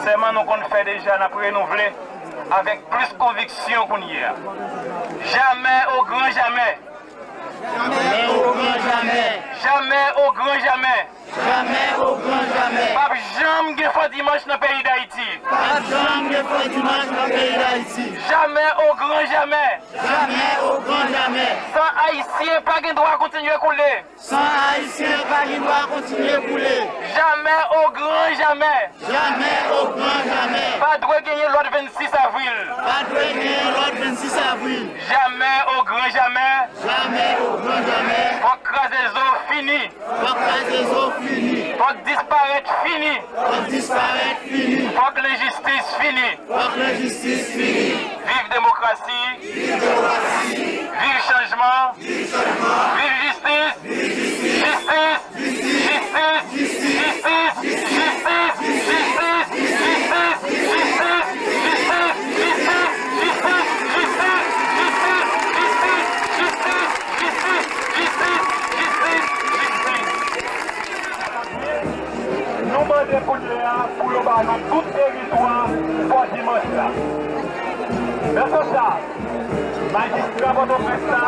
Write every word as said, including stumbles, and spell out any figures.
Sèman nou konn fè deja, n ap renouvle avèk plis konviksyon kounye a. Jamè o gran jamè! Jamè o gran jamè! Jamè o gran jamè! Jamè o gran jamè! P ap janm gen fò dimanch nan peyi Dayiti! P ap janm gen fò dimanch nan peyi Dayiti! Jamè o gran jamè! Jamè o gran jamè! San Ayisyen pa gen dwa kontinye koule! San Ayisyen pa gen dwa kontinye koule! Jamè o gran jamè! Jamè o gran jamè! Pa dwe genyen lòt vennsis avril! Pa dwe genyen lòt vennsis avril! Jamè o gran jamè! Jamè o gran jamè! Fòk kraze zo fini! Fòk kraze zo fini! Fòk disparèt fini! Fòk disparèt fini! Fòk lenjistis fini! Fòk lenjistis fini! Viv demokrasi! Viv chanjman! Viv jistis! Jistis! Jistis! Jistis! Nou mande kounye a pou yo ba nou tout teritwa Fò Dimanch la. Nan sans sa, majistra Pòtoprens la